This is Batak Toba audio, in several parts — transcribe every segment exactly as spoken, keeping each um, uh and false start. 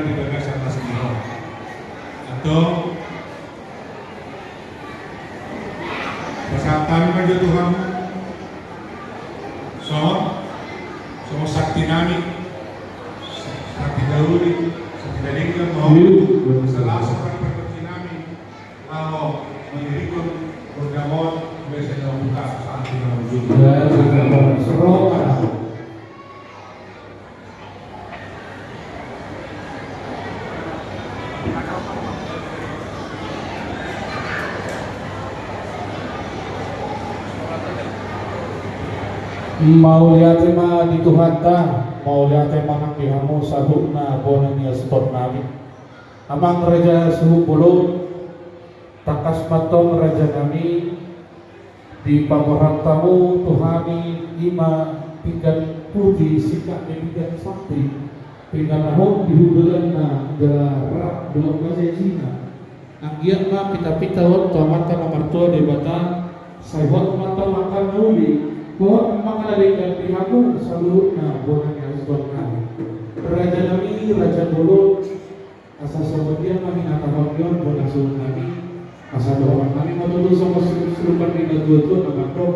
Bagasan na sini ho. Antong pasahat hami ma jo tu hamu songon, songon santi nami, santi na uli, santi na denggan ma ho. Salah songon pargonsi nami. Laho mangirikon gondang on, biasa dalam buka saat kita menuju. Mauliate ma di Tuhanta, mauliate ma nang di hamu saluhutna bona ni asuhon nami. Amang raja suhut bolon, tangkas ma antong raja nami, dipaborhat hamu tu hami ima pinggan putih, singkat ni pinggan sakti, pinggan na hot di hundulanna jala rap dohot na sisinna. Anggiat ma pitapita on tu Amanta na martua Debata, sai hot ma antong angka na uli, hot ma angka na denggan di hamu saluhutna bona ni asuhon nami. Raja nami, raja bolon, asa songon dia ma hinatahon ni on bona suhut nami, asa dohonon nami ma tutu songon sirup-sirupan ni natuatua na mandok,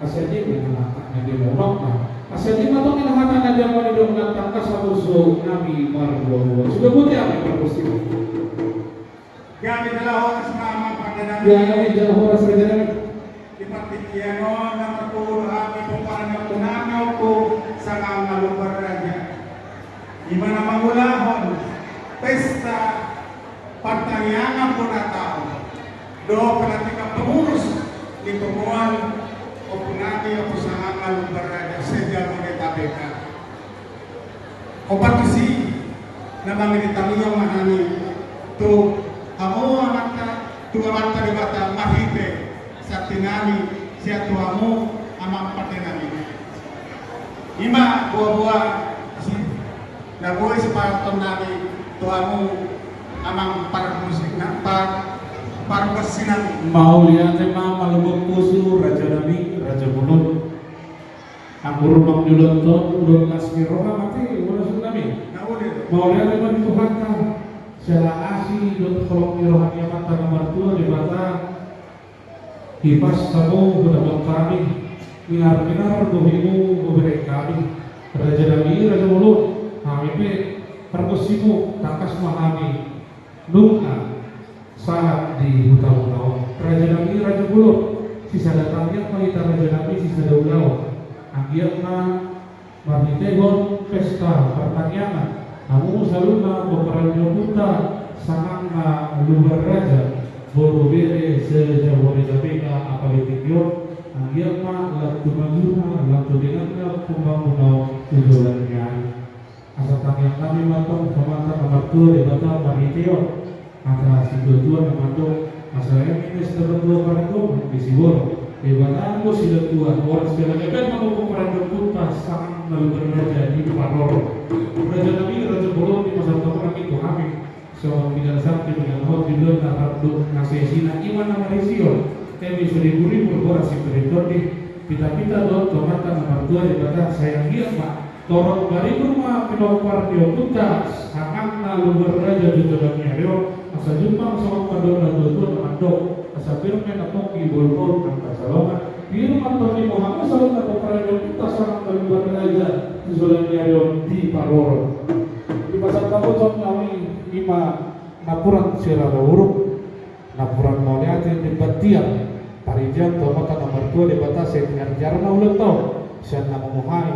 asa dia ma hata na dia ma unokna, asa dia ma antong hata na dia ma nidokna, tangkas hamu suhut nami marboaboa. Sudah boti hami pargonsi. Gabe jala horas ma amang pande nami. Gabe jala horas raja nami. Di partingkian on na marboru hami pomparan ni ompu nami Ompu Sangap na Lumban Raja, ima na mangulahon pesta partangiangan bona taon dohot pelantikan pengurus ni tongoan ompu nami Ompu Sangap na Lumban Raja se-Jabodetabek. Hombar tusi na mangiring tangiang ma hami tu hamu Amanta, tu Amanta Debata marhite santi nami sian tu hamu amang pande nami. Ima boaboa si na boi sipasahaton nami tu hamu amang pargonsi na, par-, pargonsi nami. Mauliate ma, malambok pusu raja nami, raja bolon. Anggo rumang ni ulaon on, ulaon las ni roha ma ate, ulaon suhut nami. Mauliate ma di Tuhanta, siala asi dohot holong ni roha ni Amanta na martua Debata, hipas hamu hudapot hami, minar-minar bohimu hubereng hami. Raja nami, raja bolon, hami pe pargonsimu, tangkas ma hami nunga sahat di huta-huta on. Raja nami, raja bolon, sisada tangiang ma hita raja nami, sisada ulaon. Anggiat ma marhitehon pesta partangiangan, hamu saluhutna pomparan ni ompunta Sangap na Lumban Raja, boru bere se-Jabodetabek, apala di tingki on, anggiat ma lam tu magina, lam tu dengganna pembangunan tu joloan ni ari. Asa tangiang nami ma antong tu Amanta na martua Debata marhite on hata situatua na mandok, asa eme sitadotuaon pargogo di siborok, Debata anggo sitadotuaon, horas jala gabe ma pomparan ni ompunta Sangap na Lumban Raja diparorot. Raja nami, raja bolon, dipasahat hamu nangkin tu hami songon pinggan sakti, pinggan hot di hundulanna rap dohot na sisinna, ima na marisi on. Eme so diburi murmura si perinton di pitapita dohot tu Amanta na martua Debata, sai anggiat ma torop maribur ma pinompar ni ompunta Sangap na Lumban Raja tu joloan ni ari on, asa jumpang songon pandohan na tuatua na mandok, asa pir ma na pongki, bolbol nang pansalongan. Pir ma antong hamu saluhutna pomparan ni ompunta Sangap na Lumban Raja tu joloan ni ari on diparorot. Dipasahat hamu tu hami ima napuran sirara uruk, napuran mauliate, demban tiar, paridian tu Amanta na martua Debata, sai tiar-tiar ma ulaonta on, sian na mamuhai,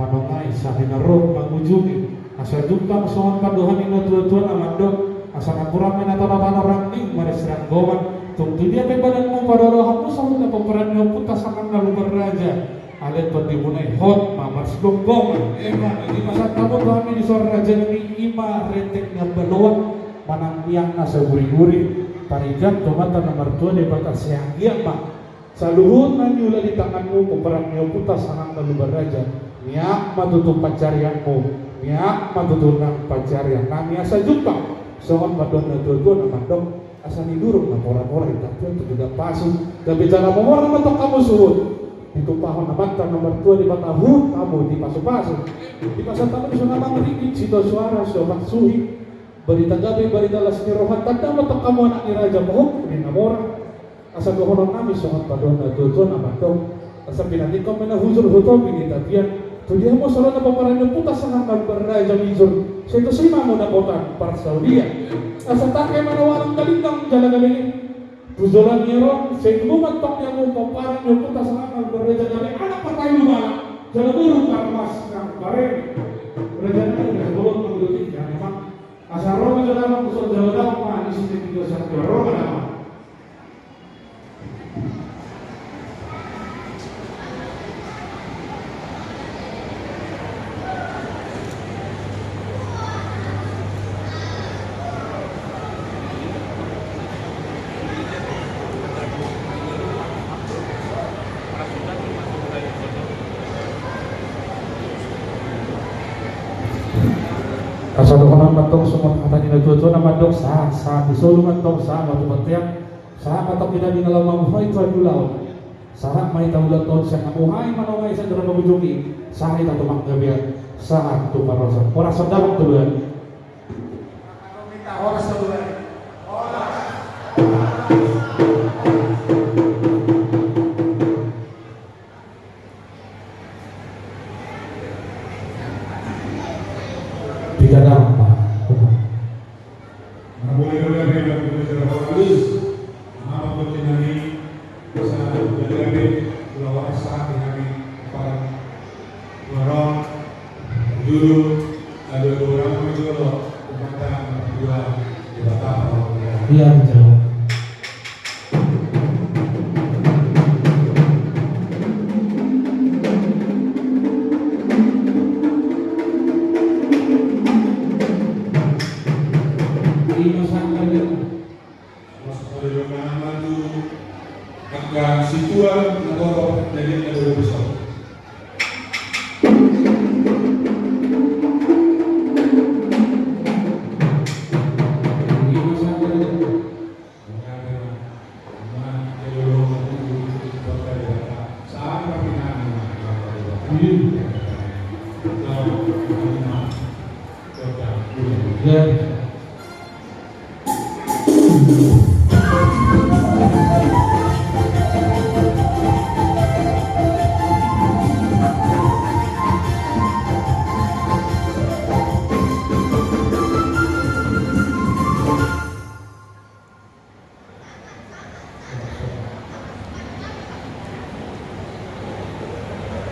manongai, sahat na ro mangujungi, asa jumpang songon pandohan ni na tuatua na mandok, asa napuran ma na tano-tano, rangling ma di siranggongan, tung tu dia pe badanmu, padarohanmu saluhutna pomparan ni ompunta Sangap na Lumban Raja. Alai tondimuna i hot ma marsigomgoman. Ima, dipasahat hamu tu hami dison raja nami, ima rentek ni hambaloan manang miak na saguri-guri. Paridian tu Amanta na martua Debata, sai anggiat ma saluhutna niula di tanganmu pomparan ni ompunta Sangap na Lumban Raja. Miak ma tutu pansarianmu, miak ma tutu nang pansarian nami, asa jumpang songon pandohan na tuatua na mandok, asa nidurung na pora-pora, itampuan tu piga pasu. Gabe jala momora ma antong hamu suhut, ditumpahon Amanta na martua Debata huhut hamu dipasu-pasu. Dipasahat hamu dison amang ringgit sitio suara siopat suhi. Barita gabe, barita las ni roha, tanda ma tong hamu anak ni raja, pahompu ni na mora. Asa dohonon nami songon pandohan na tuatua na mandok: Asa pinantikhon ma na hujur hu topi ni tapian, tu dia hamu saluhutna pomparan ni ompunta Sahar na Lumban Raja Bijur, sai tusi ma hamu dapotan parsaulian. Asa tangke ma na ualang galinggang jala galili tu joloan ni ari on, sai tubu ma tong di hamu pomparan ni ompunta Sahar na Lumban Raja, gabe anak parpailu bala jala boru parmas nang pareme. Raja nami, raja bolon, manggidotik, ya memang. Asa ro ma jala damang, asa ro ma jala damang, ma isi ni tiga satu, ro ma jala damang. Asa dohonon ma tong songon hata ni na tuatua na mandok: Sahat, sahat di solu ma tong, sahat ma tu bontean, sahat ma tong hita di na laho mamuhai tu aek ni ulaon. Sahat ma hita ulaonta on sian hamuhai manongai sian dara pabujung i, sahat hita tu panggabean, sahat tu parhorasan. Horas on damang tu hita. Piga damang ma. Mana boleh boleh apa yang kita bicara halus. Nama penting nami bisa menjaga ulawan sah di nami para orang dulu ada orang menjual. Iya, betul. Angka situan na torop jadi na dua besar.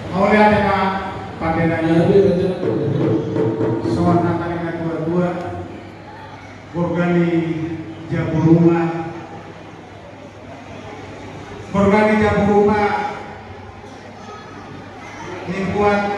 Mauliate ma pande nami. Songon hata ni na tuatua, borngin jabu ruma, borngin jabu ruma, ni buat